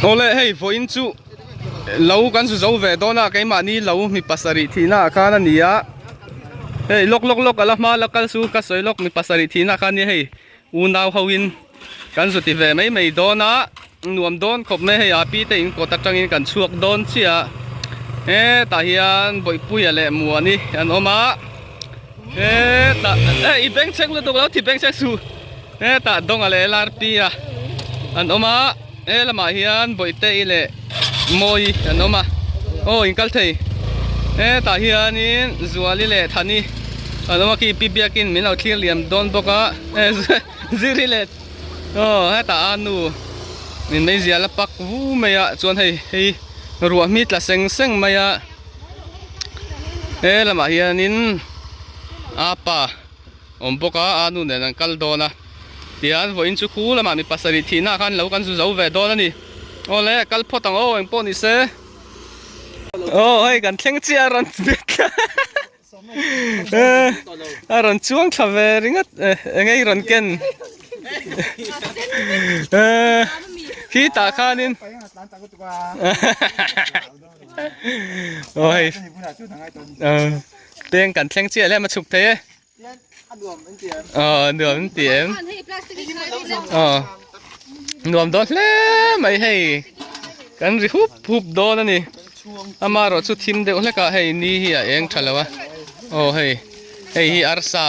Awle hei vawiin chu lo kan zu zo ve dawn a keimahni lo mi pasarih thihna ah khan a ni a hei lawk lawk lawk a la hma la kal chu ka sawi lawk mi pasarih thihna ah khan nia hei unau ho in kan zu ti ve mai mai dawn a nuam dawn khawp mai hei a pi te in kawt atangin kan chhuak dawn chiah a hetah hian bawihpuia leh muani an awm a hetah eh i bengchheng lutuk lo thi bengchheng suh. Hetah Dawnga leh LRP a an awm a, he lamah hian Bawihte-i leh Mawi an awm a, aw in kal thei. Hetah hianin Zuali leh Thani an awm a, khi Pi Biakin min lo thlir liam dawn bawk a, Ziri leh aw hetah a nu min meizial a pak vu mai a, chuan hei hei ruah hmi tla seng seng mai a, he lamah hianin apa. Awm bawk a, a nu nen an kal dawn a. Tihian vawiin chu khu lamah mi pasarih thihna ah khan lo kan zu zo ve dawn a ni. Awle, kal phawt ang aw, engpawh ni se. Aw hei kan thleng chiah a rawn a rawn chuang thla ve ringawt eng ei rawn ken khi tah khanin aw hei Peng kan thleng chiah lem a chhuk thei e. Aw nuam an ti em. Aw nuam dawn hle mai hei. Kan ri hup hup dawn a ni. Amaherawh chu thim deuh hlek a hei ni hi a eng tha lo a. Aw hei hei hi arsa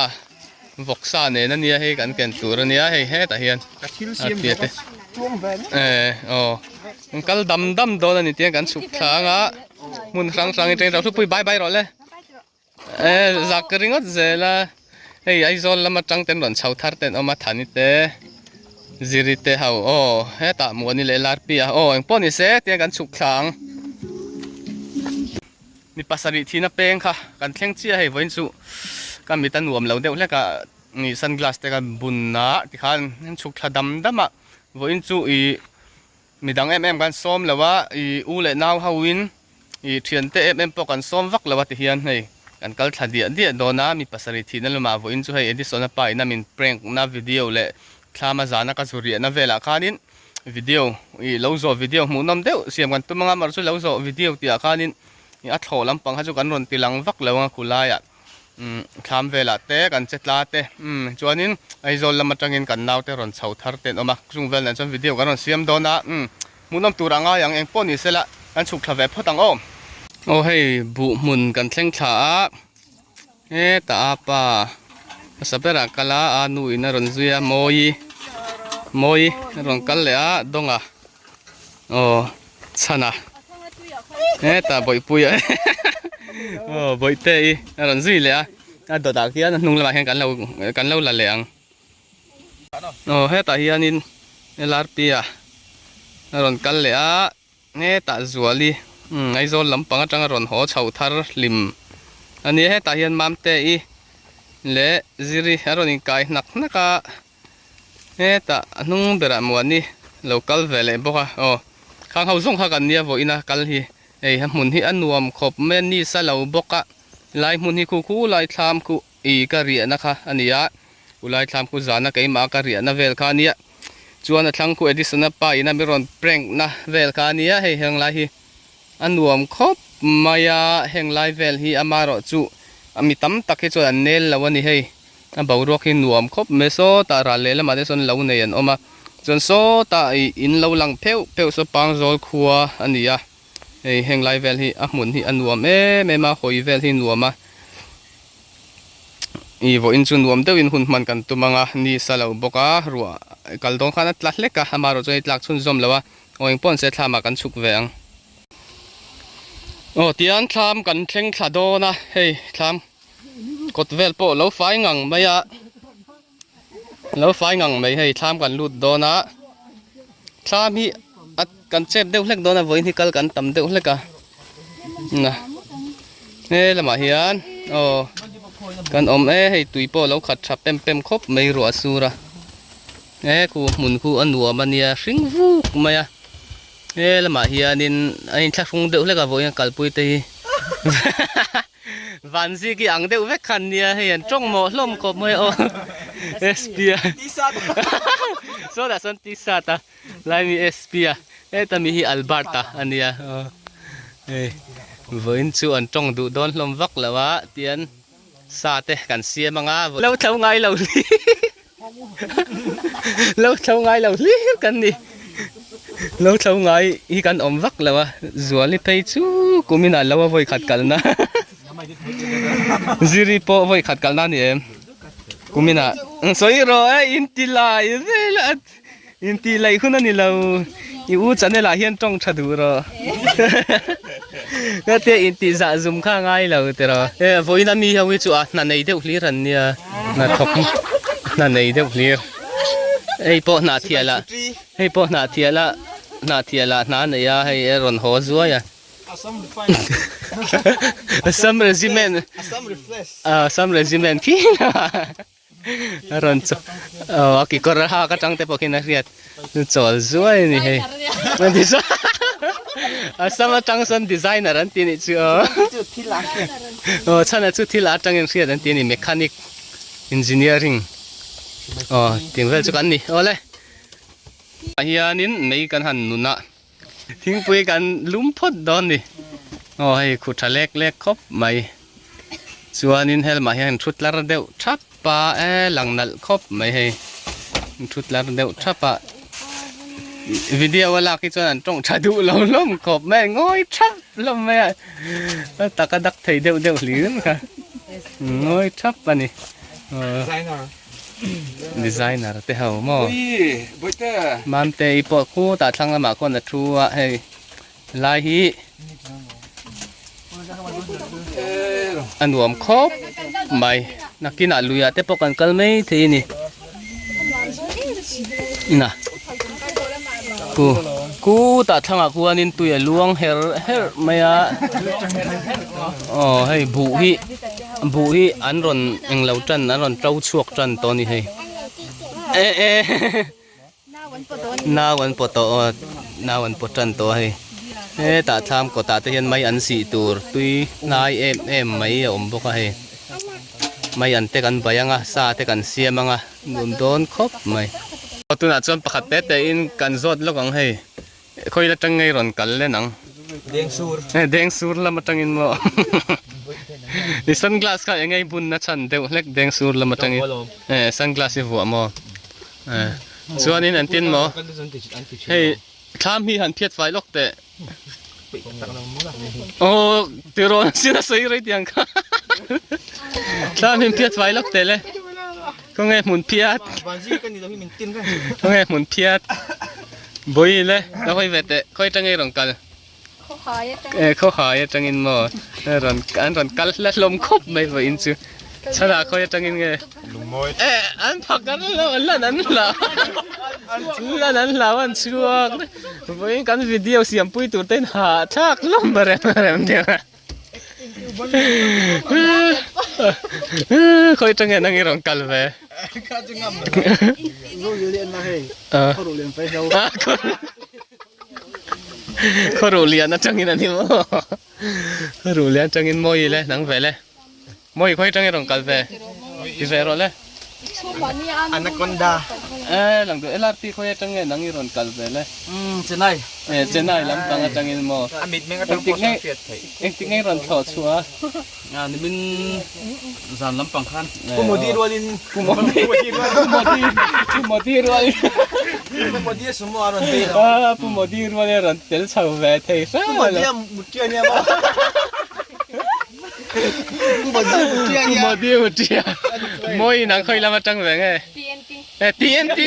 vawksa nen a nia hei kan ken tur a nia hei hetah hian a tia te. Aw kal dam dam dawn a ni tiang kan chhuk thla anga hmun hrang hrang in teng hlupui bye bye rawh le. Eh zak ringawt zel a hei Aizawl lam atang ten rawn chho thar ten awm a Thani te Ziri te ho aw hetah Muani leh Larpi a aw engpawh ni se tiang kan chhuk thla ang mi pasarih thihna peng kha kan thleng chiah hei vawiin chu ka mit a nuam lo deuh hlek a ni sunglass te ka bun a tikhan chhuk thla dam dam a vawiin chu ih Midang em em kan sawm lo a, i u leh nau ho in i thiante em em pawh kan sawm vak lo a ti hian hei kan kal thla diah diah dawn a, mi pasarih thihna lamah vawiin chu hei Edison a pa ina min prank na video leh thlama zana ka zu riahna velah khanin video i lo zawh video hmuhnawm deuh siam kan tum anga amaherawhchu lo zawh video tihah khanin a thlawh lampang kha chu kan rawn ti lang vak lo anga khulaiah. umm thlam velah te kan che tla te umm chuanin Aizawl lam atangin kan naute rawn chho thar te an awm a chung vel nen chuan video kan rawn siam dawn a umm hmuhnawm tur a ngai ang eng pawh ni sela kan chhuk thla ve phawt ang aw. Aw hei buh hmun kan thleng thla a hetah a pa hmasa berah kal a a nu in a rawn zui a mawi mawi a rawn kal leh a dawnga Aw chhana hetah bawihpuia aw bawihte i a rawn zui leh a a dawtah khian a hnung lamah hian kan lo kan lo la leh ang aw hetah hianin LRP a a rawn kal leh a hetah Zuali umm Aizawl lampang atanga rawn haw chho thar hlim a ni a hetah hian Mamte i leh Ziri a rawn inkai hnak hnak a. Hetah a hnung berah Muani lo kal ve leh bawk a, aw khang ho zawng kha kan nia vawiin a kal hi, hei a hmun hi a nuam khawp mai a ni sa lo bawk a, lai hmun hi khu khu lai thlam khu ih ka riahna kha a ni a, u lai thlam khu zana keimah ka riahna vel kha a nia, chuan a thlang khu Edison-a pa ina mi rawn prank na vel kha a nia, hei heng lai hi a nuam khawp mai a, heng lai vel hi amaherawh chu mi tam tak hi chuan an nel lo a ni hei. A boruak hi nuam khawp mai sawtah ral leh lamah te sawn lo nei an awm a chuan sawtah ih in lo lang pheuh pheuh saw pangzawl khua a ni a hei heng lai vel hi a hmun hi a nuam em em a hawi vel hi nuam a ih vawiin chu nuam deuhin hun hman kan tum ang a ni sa lo bawk a ruah kal dawn khan a tla hlek a amaherawh chuan hei tlak chhunzawm lo a aw engpawh an se thlamah kan chhuk ve ang aw tihian thlam kan thleng thla dawn a hei thlam. Kawt vel pawh lo fai ngang mai a lo fai ngang mai hei thlam kan lut dawn a thlam hi a kan chep deuh hlek dawn a vawiin hi kal kan tam deuh hlek a na he lamah hian aw kan awm e hei tui pawh lo khat tha pem pem khawp mai ruah a sur a he khu hmun khu a nuam a nia hring vuk mai a he lamah hianin a inthlahrung deuh hlek a vawiin a kalpui te hi. Vanzi ki ang deuh vek khan nia hei an tawng mawh hlawm khawp mai aw SP a sawtah sawn t-shirt a laimi SP a. Heta mi hi Albert-a a nia aw. Hei vawiin chu an tawng duh dawn hlawm vak lo a tian sa te kan siam ang a. Lo tho ngai lo hlir lo tho ngai lo hlir kan ni. Lo tho ngai hi kan awm vak lo a Zuali phei chu kumin ah lo a vawi khat kalna Ziri pawh vawi khat kalna a ni em kumin ah sawi rawh e inti lai vel a. Intih laih hun a ni lo. I u channel ah hian tawng tha duh rawh. Ngatia intih zah zum kha a ngai lo tiraw. E vawiin a mi ho hi chu a hna nei deuh hlir an nia. Hna thawk hna nei deuh hlir. Hei pawh hnah thial ah hei pawh hnah thial ah hnah thial ah hna nei a hei a rawn haw zuai a. Assam Regiment Assam Regiment khi. A rawn chaw aw a kekawr a hak atang te pawh khian a hriat chawl zuai a ni hei a sam atang sawn designer an ti anih chu aw aw chhan a chu thil atangin hriat an ti a ni mechanic engineering aw tih vel chu kan ni awle ah hianin mei kan han nun a thingpui kan lum phawt dawn a ni aw hei khu tha lek lek khawp mai. Chuanin helmah hian thu tlar deuh thap a e lang nalh khawp mai hei thu tlar deuh thap a video a lak hi chuan an tawng tha duh lo hlawm khawp mai ngawi thap hlawm mai a a taka dak thei deuh deuh hlir kha ngawi thap a ni designer te ho maw mamte i pawh khutah thlang lamah khawn a thu a hei. Lai hi a nuam khawp mai nakinah luiah te pawh kan kal mai thei a ni ina ku kutah thlangah khuanin tui a luang her her mai a aw hei buh hi buh hi an rawn englo tan an rawn to chhuak tan tawh a ni hei eh eh. Nau an pawt tawh aw nau an pawt tan tawh a hei hetah thlam kawtah te hian mai an sih tur tui hnai em em mai a awm bawk a hei mai an te kan bai ang a sa te kan siam ang a nuam dawn khawp mai. Tunah chuan pakhat te te in kan zawt lawk ang hei khawi atang ngei rawn kal len ang Dengsur lam atangin maw i sunglass kha eng nge bun na chhan deuh hlek Dengsur lam atangin sunglass i vuah maw. Chuanin an tin maw? Hei thlam hi han phiat fai lawk teh. Aw tirawn sin a sawi rei tiang kha. Thlam hi phiat fai lawk teh le. Khawnge hmun phiat. Khawnge hmun phiat. Bawi le ka hawi ve teh khawi atangin rawn kal. Khawhai atangin maw rawn an rawn kal hla hlawm khawp mai vawiin chu chhanah khawi atangin nge eh an phak an lo an lan an hlau lan an hlau an chhuak vawiin kan video siam pui tur te in hahthlak hlawm a rem rem deuh a khawi atangin ang i rawn kal ve Khaw ruh lian atangin a ni maw? Khaw ruh lian atangin Mawi le nang ve le. Mawi khawi atangin rawn kal ve. Ti ve rawh le. Anaconda. Eh lang duh LRT khawi atang nge nang i rawn kal ve le. Umm Chennai. Eh Chennai lampang atangin maw? A mit meng atang pawh sawn hriat theih. Engtik nge rawn thlawh chhuah a? Nga nimin zan lampang khan. Pu Modi rualin Pu Modi Pu Modi Pu Modi rualin Pu Modi a sumo a rawn vei lo. Ah Pu Modi rualin a rawn tel chho ve thei hram Pu Modi a mutri a nia maw? Pu Modi a mutri a nia. Pu Modi a mutri a. Mawi nang khawi lam atang ve nge? TNT. Eh TNT.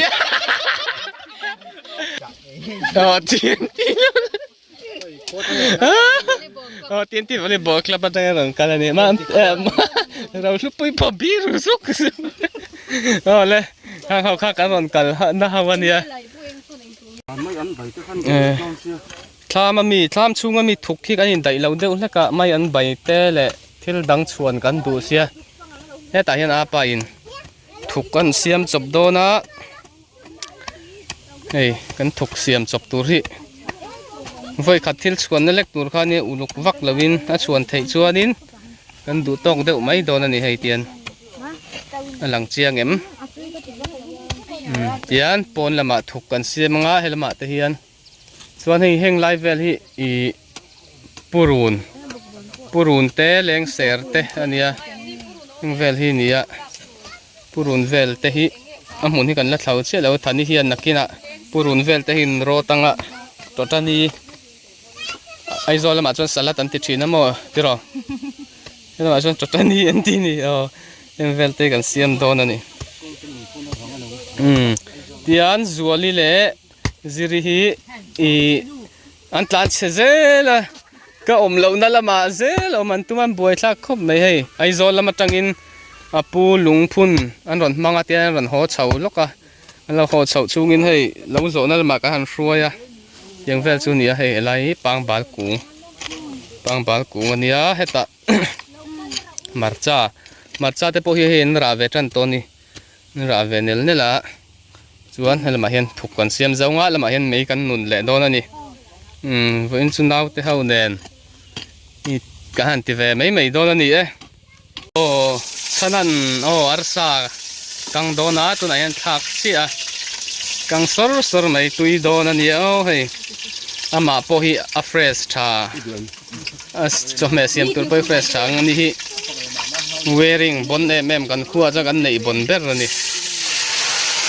Oh TNT. Aw TNT volleyball club atanga rawn kal a ni ma ro hlupui pawh bir zuk zuk aw le khang ho kha kan rawn kal na ho a nia thlam ami thlam chhung ami thuk hi kan indaih lo deuh hlek a mai an bai te leh thil dang chhuan kan duh sia hetah hian apa in thuk an siam chawp dawn a. Hei kan thawk siam chawp tur hi vawi khat thil chhuanna lek tur kha nia uluk vak lovin a chhuan theih chuanin kan duh tawk deuh mai dawn a ni hei tian a lang chiang em tian pawn lamah thawk kan siam anga he lamah te hian. Chuan hei heng lai vel hi ih purun purun te leng ser te a nia heng vel hi nia purun vel te hi a hmun hi kan la thlau chiah lo thani hian nakinah purun vel te hi an rawt anga tawtani Aizawl lamah chuan salad an ti thin a maw tiraw helamah chuan tawtani an ti a ni aw heng vel te kan siam dawn a ni umm tian Zuali leh Ziri hi ih an tlan chhe zel a ka awm lohna lamah zel a awm an tum a an buaithlak khawp mai hei Aizawl lam atangin a pu lungphun an rawn hmang a tian an rawn haw chho lawk a an lo haw chhoh chhungin hei lo zawhna lamah kan han hruai a tiang vel chu a ni a hei helai hi pangbal kung pangbal kung a nia hetah hmarcha hmarcha te pawh hi hei an rah ve tan tawh a ni. Rah ve nel nel a chuan helamah hian thuk kan siam zo nga lamah hian mei kan nun leh dawn a ni umm vawiin chu naute ho nen i kan han ti ve mai mai dawn a ni e aw chhanan aw arsa kang dawn a tunah hian thlak chiah a kang sawr sawr mai tui dawn a ni aw hei amah pawh hi a fresh tha a chawhmeh siam tur pawh hi fresh tha ang a ni hi. Wearing bon em em kan khua chuan kan neih bon ber a ni.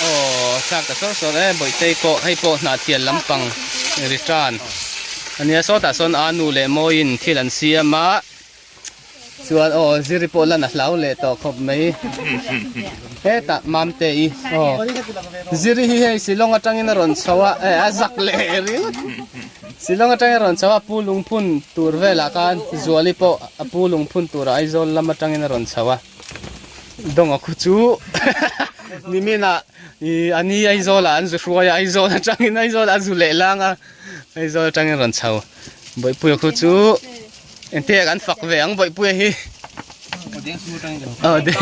Aw thlak ta sawr sawr e Bawihtei pawh hei pawh hnahthial lampang return a nia sawtah sawn a nu leh mawiin thil an siam a chuan aw ziri pawh lan a hlau leh tawh khawp mai hetah Mamte i aw ziri hi hei Shillong atangin a rawn chho a eh a zak leh ringawt. Shillong atangin rawn chho a, Pu Lungphun tur velah khan Zuali pawh a Pu Lungphun turah Aizawl lam atangin a rawn chho a. Dawnga khu chu niminah ih a ni Aizawlah an zu hruai a, Aizawl atangin Aizawlah a zu leh lang a, Aizawl atangin rawn chho. Bawihpuia khu chu engtiang an fak ve ang Bawihpuia hi. Aw deng.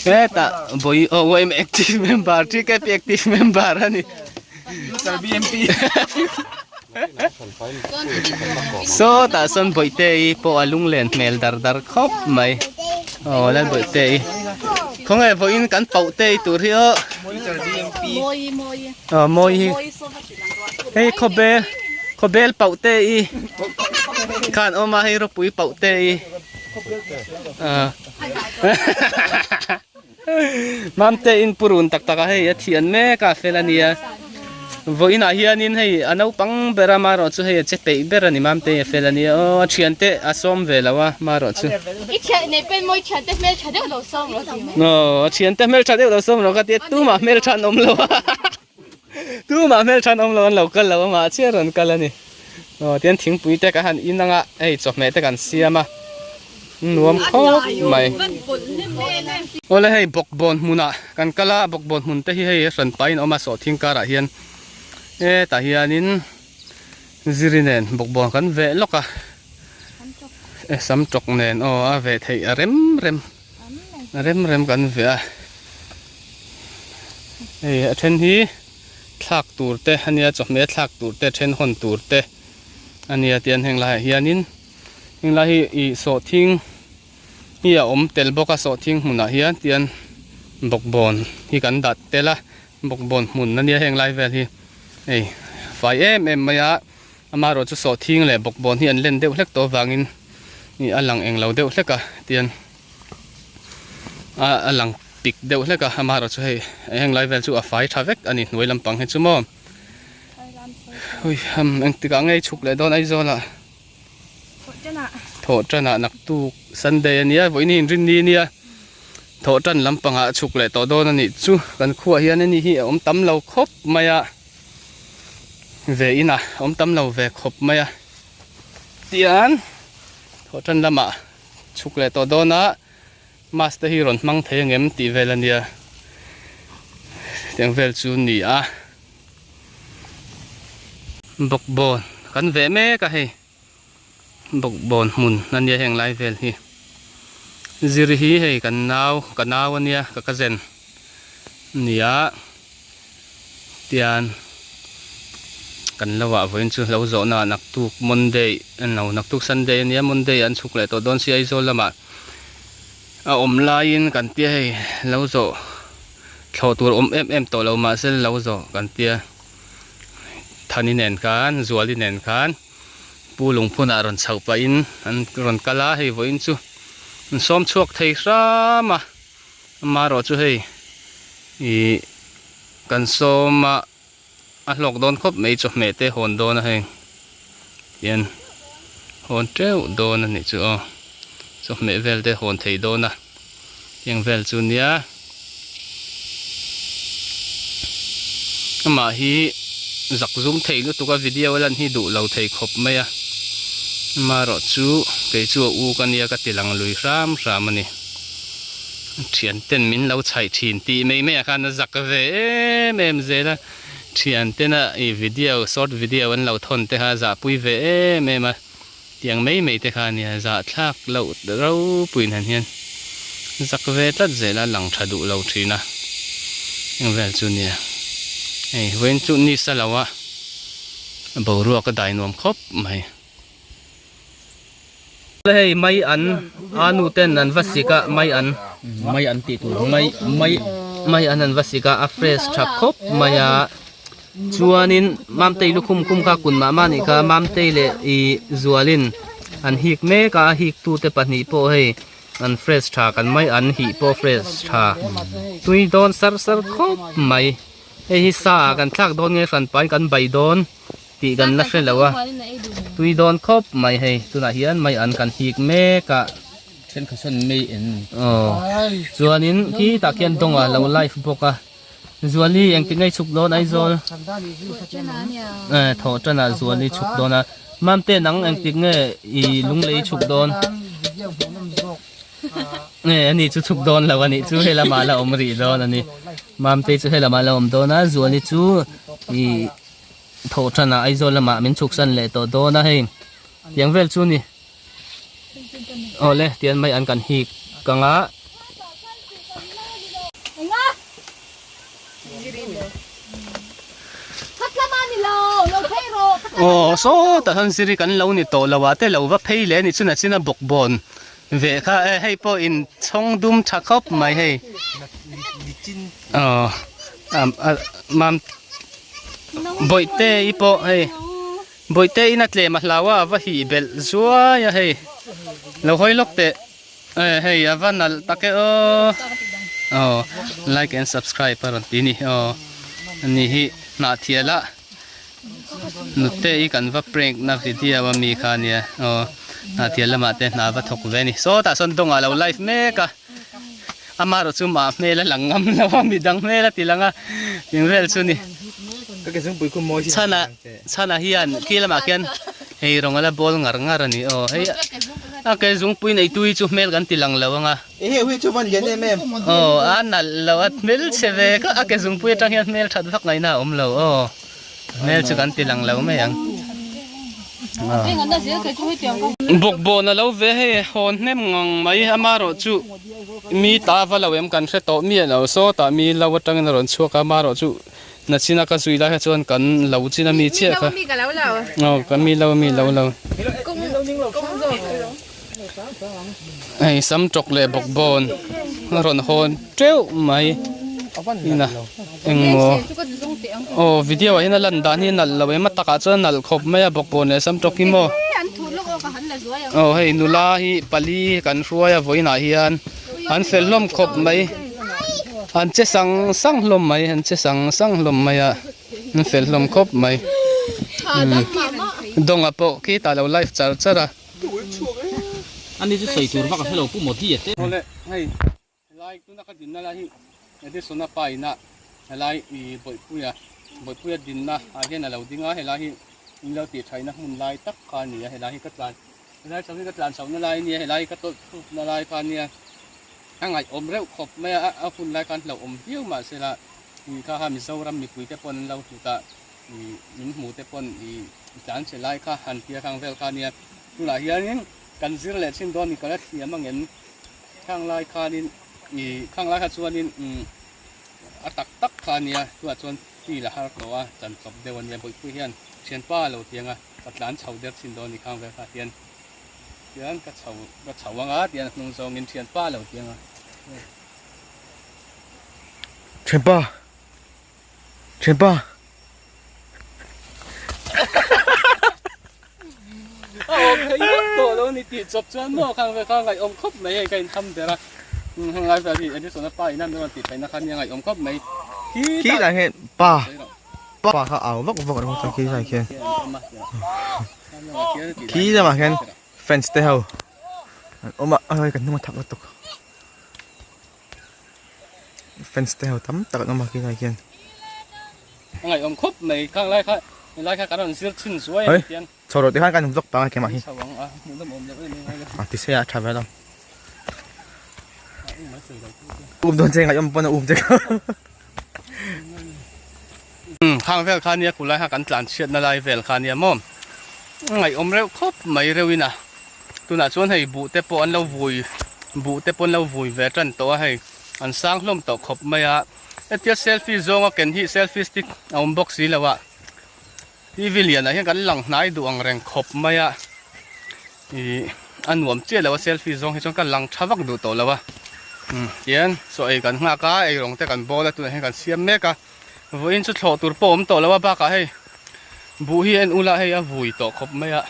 Hetah vawi aw YM active member TKP active member a ni. Sawtah sawn Bawihte-i pawh a lunglen hmel dar dar khawp mai. Aw Lal Bawihte-i. Khawnge vawiin kan pauh-te-i tur hi aw. Aw mawi hi. Hei khawbel khawbel pauh te i khan awm a hei ropui pauh te i ah mamte in purun tak tak a hei a thian mek a fel a nia vawiinah hianin hei a naupang ber a marawh chu hei a che peih ber a ni mamte a fel a nia aw a thiante a sawm ve lo a marawh chu I thian nei pen mawi thiante hmeltha deuh lo sawm rawh ti aw a thiante hmeltha deuh lo sawm rawh ka tia tumah hmeltha an awm lo a. Tumah hmeltha an awm lo an lo kal lo a mah chiah rawn kal a ni. Aw tian thingpui te kan han in anga hei chawhmeh te kan siam a nuam khawp mai. Awle hei bawkbawn hmunah kan kal a bawkbawn hmun te hi hei a hran pahin a awm a sawhthing karah hian hetah hianin ziri nen bawkbawn kan veh lawk a e sam tawk nen aw a veh theih a rem rem. A rem rem kan veh a hei a then hi thlak tur te a nia chawhmeh thlak tur te then hawn tur te a nia tian heng laiah hianin heng lai hi ih sawhthing hi a awm tel bawk a sawhthing hmunah hian tian bawkbawn hi kan dah tel a bawkbawn hmun a nia heng lai vel hi hei fai em em mai a amaherawhchu sawhthing leh bawkbawn hi an len deuh hlek tawh avangin ih a lang englo deuh hlek a tian. A lang pik deuh hlek a amaherawh chu hei heng lai vel chu a fai tha vek a ni hnuai lampang hi chu maw hui ham engtik ah nge chhuk leh dawn Aizawl ah thawh tan ah naktuk Sunday a nia vawiin hi inrinni a nia thawh tan lampang ah chhuk leh tawh dawn a nih chu kan khuaah hian ani hi a awm tam lo khawp mai a ve inah a awm tam lo ve khawp mai a tian thawh tan lamah. Chhuk leh tawh dawn a, mask te hi rawn hmang thei angem tih vel a nia, tiang vel chu ni a. Bawkbawn kan veh mek a hei, bawkbawn hmun a nia heng lai vel hi. Ziri hi hei kan nau, ka nau a nia, ka cousin a ni a. Tian kan lo ah vawiin chu lo zawhna ah naktuk Monday englo naktuk Sunday ania Monday an chhuk leh tawh dawn si Aizawl lamah a awm laiin kan tia hei lo zawh Thlawh tur awm em em tawh lo mahse lo zawh kan tia Thani nen khan Zuali nen khan Pu Lungphunah rawn chhoh pahin an rawn kal a hei vawiin chu an sawm chhuak thei hram a amaherawh chu hei ih kan sawm a a hlawk dawn khawp mai chawhmeh te hawn dawn a hei tihian hawn teuh dawn a nih chu aw chawhmeh vel te hawn thei dawn a tiang vel chu nia amah hi zak zum thei lutuk a video a lan hi duh lo thei khawp mai a amaherawh chu kei chu a u ka nia ka ti lang lui hram hram a ni. Thian ten min lo chhaih thin tih mai mai ah khan a zak ve em em zel a, thian ten a ih video short video an lo thawn te kha a zahpui ve em em a, tiang mai mai te kha a nia zahthlak loh ropui nan hian zak ve tlat zel a lang tha duh lo thin a, eng vel chu nia hei vawiin chu ni sa lo a boruak a dai nuam khawp mai. Hei mai an a nu ten an va sik a mai an mai an tih tur mai mai mai an an va sik a a fresh tha khawp mai a chuanin mamtei lukhum khum kha kun mah mah nih kha mamtei leh ih zualin an hik mek a a hik tute pahnih pawh hei an fresh tha kan mai an hih pawh fresh tha tui dawn sar sar khawp mai hei hi sa ah kan thlak dawn nge hran pahin kan bai dawn. Tih kan la hre lo a, tui dawn khawp mai hei tunah hian mai an kan hik mek a. Thenkhat sawn mei en. Aw chuanin khi tah khian dawng a lo live bawk a, Zuali engtik ngei chhuk dawn Aizawl? Thawh tan ah Zuali chhuk dawn a, Mamte nang engtik nge i lunglei chhuk dawn? Nge ani chu chhuk dawn lo anih chu helamah la awm rih dawn a ni, Mamte chu helamah la awm dawn a, Zuali chu i. Thawh than ah Aizawl lamah min chhuk san leh tawh dawn a hei tiang vel chu ni awle tian mai an kan hik kang a. Aw sawtah sawn ziri kan lo ni tawh lo ah te lo va phei leh a ni chuna chin a bawkbawn ve kha e hei pawh in chhawng dum tha khawp mai hei aw mam Bawihte i pawh hei Bawihte in a tlem a hlau a a va hih belh zuai a hei lo hawi lawk teh eh hei a va nalh tak e aw aw like and subscribe a rawn ti a ni aw ani hi hnah thial a nute i kan va prank na video a mi kha ania aw hnah thial lamah te hna va thawk ve a ni sawtah sawn dawngah a lo live mek a. Amaherawh chu mah hmel a lang ngam lo a, midang hmel a ti lang a, eng vel chu ni. Chhana chhana hian khi lamah khian hei rawng a la bawl ngar ngar a ni aw hei a ke zungpui neitu hi chu hmel kan ti lang lo ang a. Aw a nalh lo a hmel chhe ve kha a ke zungpui atang hian hmel that vak ngaihna a awm lo aw. Hmel chu kan ti lang lo mai ang. Bawkbawn a lo ve hei hawn hnem ngang mai amaherawh chu mi ta va lo em kan hre tawh miah lo sawtah mi lo atangin a rawn chhuak a amaherawh chu nachina ka zui lai kha chuan kan lo chin a mi chiah kha aw kan mi lo mi lo lo hei sam tawk leh bawkbawn a rawn hawn teuh mai ina engmaw aw video ah hian a lan dan hi a nalh lo em a takah chuan a nalh khawp mai a bawkbawn leh sam tawk hi maw aw hei nula hi pali kan hruai a vawiinah hian an fel hlawm khawp mai an che sang sang hlawm mai an che sang sang hlawm mai a an fel hlawm khawp mai dawnga pawh khi tah lo live char char a. Ani chu sawi tur vak a hrelo Pu Modi a te. Awle hei helai tuna ka dinna lai hi Edisona pa ina helai i Bawihpuia Bawihpuia dinna ah hian a lo ding a helai hi in lo tih thaina hmun lai tak kha a ni a helai hi ka tlan helai chho hi ka tlan chhohna lai a nia helai hi ka tawlh thlukna lai kha a nia a ngaihawm reuh khawp mai a a hun lai khan hlauhawm viau mahsela ih kha kha Mizoram mipui te pawn an lo hlut a. Ih min hmu te pawn ih tlan che lai kha han tia khang vel kha nia tunah hianin kan zir leh chin dawn ni ka la thiam angem khang lai khanin ih khang lai kha chuanin umm a tak tak kha nia tunah chuan feel a har tawh a chan chawp deuh ania bawihpui hian thianpa a lo tiang a ka tlan chho der chin dawn ni khang vel kha hian tian ka chho ka chho anga tian a hnung zawngin thianpa a lo tiang a. Thianpa Thianpa A awm thei ngawt tawh lo ni tih chawp chuan maw khang ve kha ngaihawm khawp mai hei ka intham ber a heng lai vel hi Edison-a pa ina min rawn tih theihna kha nia ngaihawm khawp mai Khi tah hian pa pa kha au vak vak ringawt a khi tah khian khi lamah khian fans te ho an awm a hei kan hnung a thak lutuk fans te ho tam tak an awm a khi lai khian. A ngaihawm khawp mai khang lai kha helai kha kan rawn zir chhin zuai a ni tiang. Chho rawh tikhan kan vlog pang a keimah hi. Chho ang a hmuh nawm awm loh em em a. A ti se a tha ve lo. Um dawn che ngaihawm pawn a um che kha. Khang vel kha nia kulai kha kan tlan chhiat na lai vel kha nia maw. Ngaihawm reuh khawp mai reuh in a. Tunah chuan hei buh te pawh an lo vui buh te pawh an lo vui ve tan tawh a hei an sang hlawm tawh khawp mai a hetia selfie zawnga ken hi selfie stick a awm bawk si lo a T_V lianah hian kan lang hnai duh ang reng khawp mai a ih a nuam chiah lo a selfie zawng hi chuan ka lang tha vak duh tawh lo a umm tihian chaw ei kan nghak a eirawng te kan bawl a tunah hian kan siam mek a vawiin chu thlawh tur pawh a awm tawh lo a bakah hei Buh hi en ula hei a vui tawh khawp mai a,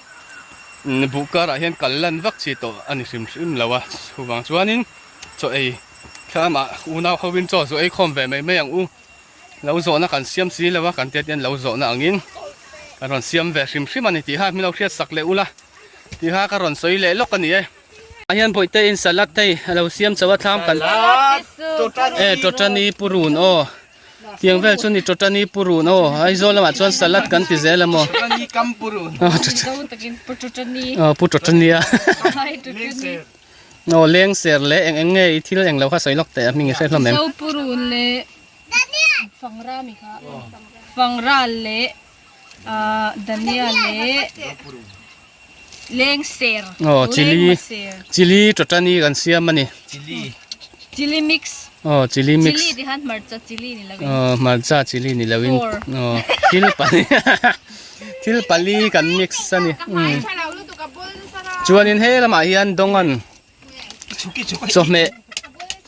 buh karah hian kal lan vak chi tawh a ni hrim hrim lo a, chuvang chuanin chaw ei thlamah unau hovin chaw chu ei khawm ve mai mai ang u, lo zawhna kan siam si lo a, kan tia tian lo zawhna angin ka rawn siam ve hrim hrim a ni tih kha min lo hriat sak leh ula tih kha ka rawn sawi leh lawk a ni e. Ah hian bawihte in salad hei a lo siam chauh a thlam kan e tawtani purun aw. Tiang vel chu ni Totani purun aw Aizawl lamah chuan salad kan ti zel a maw Totani kam purun Aw pu Totani a Aw leng ser leh eng eng nge i thil eng lo kha sawi lawk teh a hming i hre hlawm em Zo purun leh Fangra mi kha Fangra leh Dania leh Leng ser Aw chili chili Totani kan siam a ni Chili Chili mix Aw chili mix Chili ti khan hmarcha chili ni lovin Aw hmarcha chili ni lovin Aw thil pali thil pali kan mix a ni umm Chuanin he lamah hian Dongan chawhmeh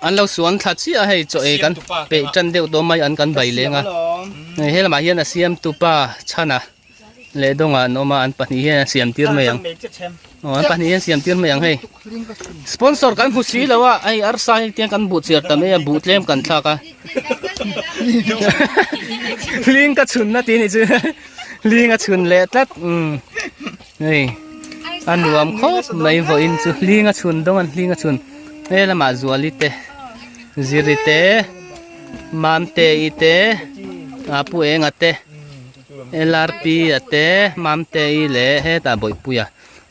an lo suan thla chiah a hei chaw ei kan peih tan deuh tawh mai an kan bai leng a he lamah hian a siamtupa chhana leh dawngah an awm a an pahnih hian an siam tir mai ang aw an pahnih hian siam tir mai ang hei sponsor kan hmu si lo a hei arsa hi tiang kan buh chiar ta mai a buh tlem kan thlak a hling ka chhun na tih ni chu hling a chhun leh tlat umm hei a nuam khawp mai vawiin chu hling a chhun dawng an hling a chhun he lamah zuali te ziri te mamte i te a pu enga te. LRP a te Mamte-i leh hetah Bawihpuia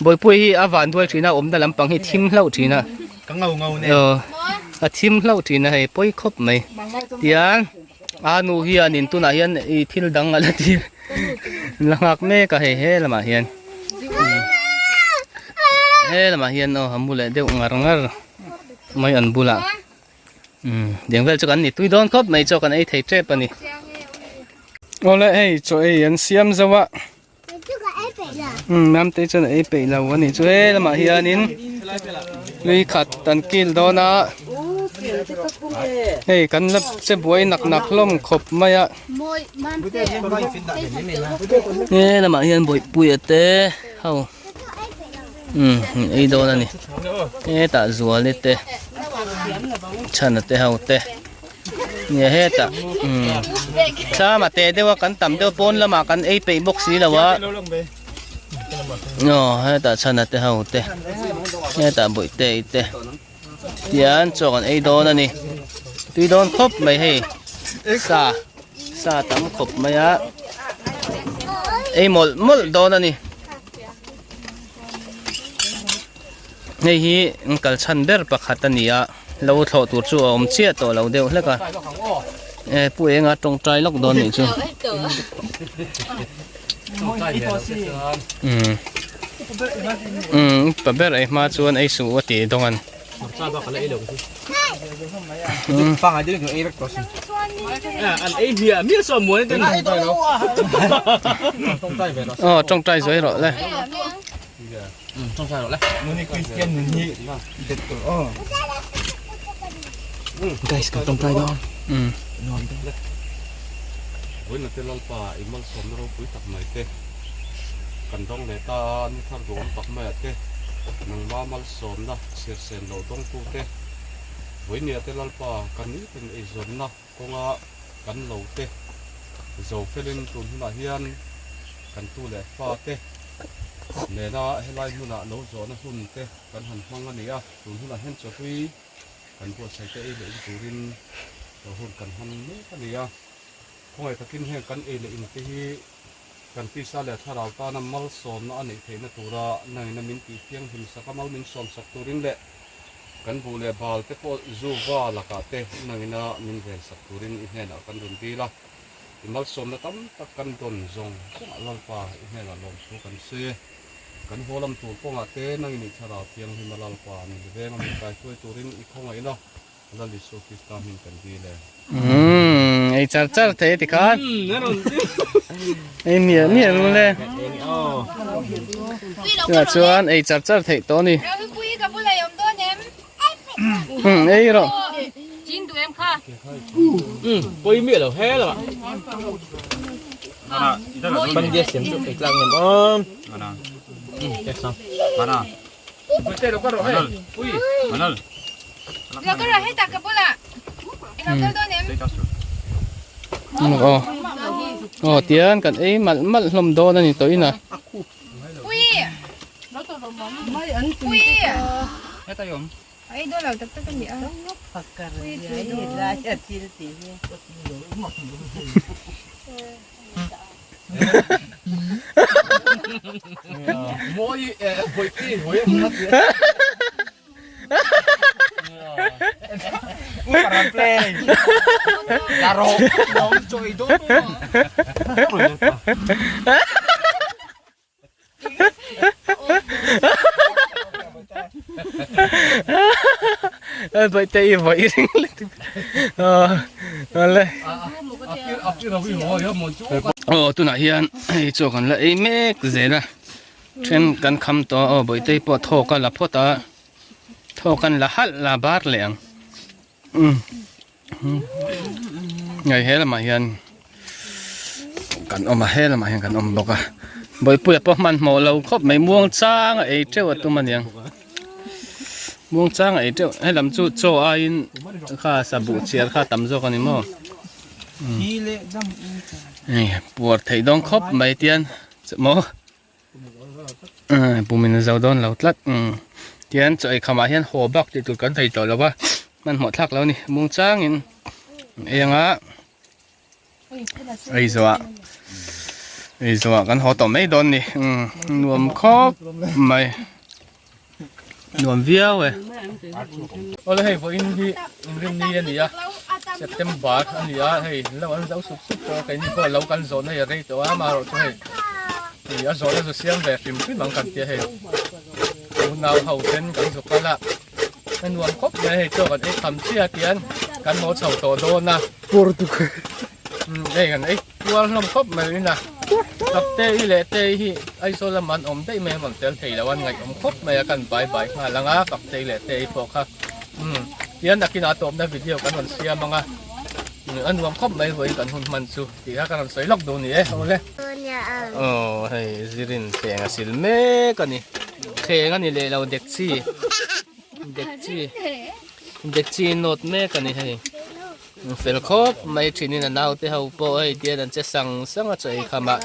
Bawihpuia hi a van duai thin a awmna lampang hi thim hlauh thin a Ka ngau ngau nen Aw a thim hlauh thin a hei pawi khawp mai tian a nu hianin tunah hian ih thil dang a la ti la nghak mek a hei he lamah hian he lamah hian aw a mu leh deuh ngar ngar mai an bulah. Umm deng vel chu kan ni tui dawn khawp mai chaw kan ei thei tep a ni. Awle hei chaw ei an siam zo a. Umm Mamte chuan a ei peih lo a nih chu he lamah hianin lui khat an kil dawn a. Hei kan la che buai nak nak hlawm khawp mai a. He lamah hian bawihpuia te ho. Umm ei dawn a ni hetah zuali te chhana te ho te nge hetah umm thlam a te deuh a kan tam deuh pawn lamah kan ei peih bawk si lo a aw hetah chhana te ho te hetah bawihte ei te tian chaw kan ei dawn a ni tui dawn khawp mai hei sa sa tam khawp mai a ei mawlh mawlh dawn a ni. Hei hi kal chhan ber pakhat a ni a lo thlawh tur chu a awm chiah tawh lo deuh hlek a e pu enga tawngtai lawk dawn nih chu umm umm pa ber ei hma chuan ei suh a ti dawng an Aw tawngtai zuai rawh le. Guys kan tawngtai dawn. Vawiin te Lalpa i malsawmna ropui tak mai te kan dawng leh ta a, ni thar duhawm tak maiah te nangma malsawmna chhiarsen lo dawngtu te Vawinia te Lalpa kan nitin eizawnna kawnga kan lo te zo felin tun hunah hian kan tu leh fa te nena helai hmunah lo zawhna hun te kan han hmang a ni a, tun hunah hian chawhlui kan buatsaih te ei leh in turin lo hun kan hman mek a ni a, khawngaih takin heng kan ei leh in te hi kan tisa leh thlarau tana malsawmna a neih theihna tura nangina min tih thianghlim sak a, mal min sawmsak turin leh kan buh leh bal te pawh zu va lakah te nangina min vensak turin i hnenah kan rawn dil a, i malsawmna tam tak kan dawn zawng zawngah Lalpa i hnenah lawmthu kan sawi e. Kan haw lam tur kawngah te nangin i thlarau thianghlim a Lalpa min veng a min kaihruai turin i khawngaihna Lal Isua Krista hming kan dil e. Umm ei char char thei ti khan. Ei mial mial mu le. Chutah chuan ei char char theih tawh a ni. Umm ei rawh. Umm pawi miah lo he lamah. Bandia siam chu ei tlak ngem awm. Aw aw tian kan ei malh malh hlawm dawn a ni tawh in a. Bawihte i vawi ring lutuk awle aw tunah hian hei chaw kan la ei mek zel a then kan kham tawh a aw bawihtei pawh thawk a la phawt a thawk an la halh la bar leh ang umm. Hei he lamah hian kan awm a he lamah hian kan awm bawk a Bawihpuia pawh hmanhmawh lo khawp mai muang chang a ei teuh a tum aniang muang chang a ei teuh helam chu chaw aiin kha sa buh chhiar kha tam zawk ani maw hei puar theih dawn khawp mai tian maw. Pumin a zo dawn lo tlat tian chaw ei khamah hian haw bak tih tur kan thei tawh lo va hmanhmawh thlak lo a ni mung changin ei anga ei zawhah ei zawhah kan haw tawh mai dawn a ni nuam khawp mai nuam viau e awle hei vawiin hi inrinni a ni a September a ni a hei lo an zo sup sup tawh a keini pawh lo kan zawhna hi a rei tawh a amaherawh chu hei ih a zawhna chu siam ve hrim hrim ang kan tia hei unau ho ten kan zu kal a a nuam khawp mai hei chaw kan ei kham chiah tian kan haw chho tawh dawn a Hei kan ei kual hlawm khawp mai in a Kapte i leh te hi Aizawl lamah an awm daih mai a rawn tel thei lo a ngaihawm khawp mai a kan bai bai nghal ang a Kapte i leh te i pawh kha umm tian nakinah a tawpna video kan rawn siam ang a a nuam khawp mai vawiin kan hun hman chu tih kha ka rawn sawi lawk duh ni e awle aw hei zirin thleng a sil mek a ni thleng a ni leh lo dekchi dekchi dekchi nawt mek a ni hei. Fel khawp mai thinin a naute ho pawh hei tian an che sang sang a chaw ei kham ah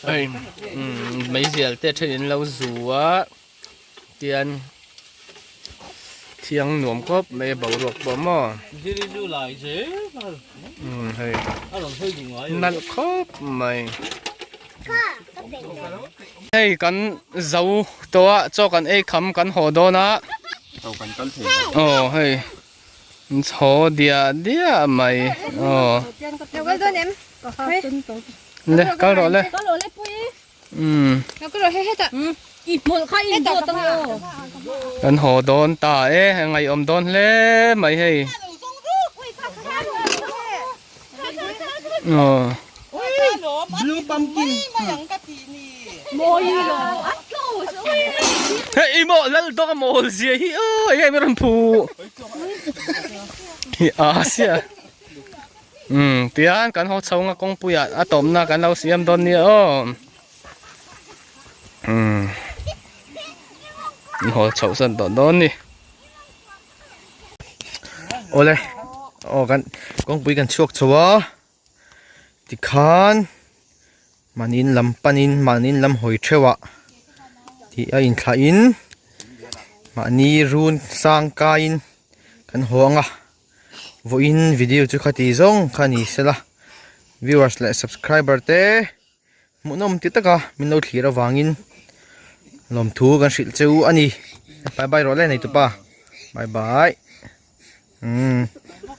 hei umm meizial te then in lo zu a tian thiang nuam khawp mai a boruak pawh maw umm hei nalh khawp mai hei kan zo tawh a chaw kan ei kham kan haw dawn a. Aw hei chho diah diah mai aw le kal rawh le umm kan haw dawn ta e ngaihawm dawn hle mai hei aw. Hei maw lal dawng a mawl zia hi aw eng em rawn phu. Hi a sia. Um tian kan haw chho nga kawngpui ah a tawpna kan lo siam dawn nia aw. Um haw chhoh san tawh dawn ni. Awle aw kan kawngpui kan chhuak chho a tikhan mahni in lam panin mahni in lam hawi theuh ah tih a inthlah in mahni run sang kaiin kan haw ang a vawiin video chu khati zawng kha ni sela viewers leh subscriber te Hmuhnawm ti taka min lo thlir avangin lawmthu kan hrilh che u a ni. Bye bye rawh le neitupa. Bye bye. Umm.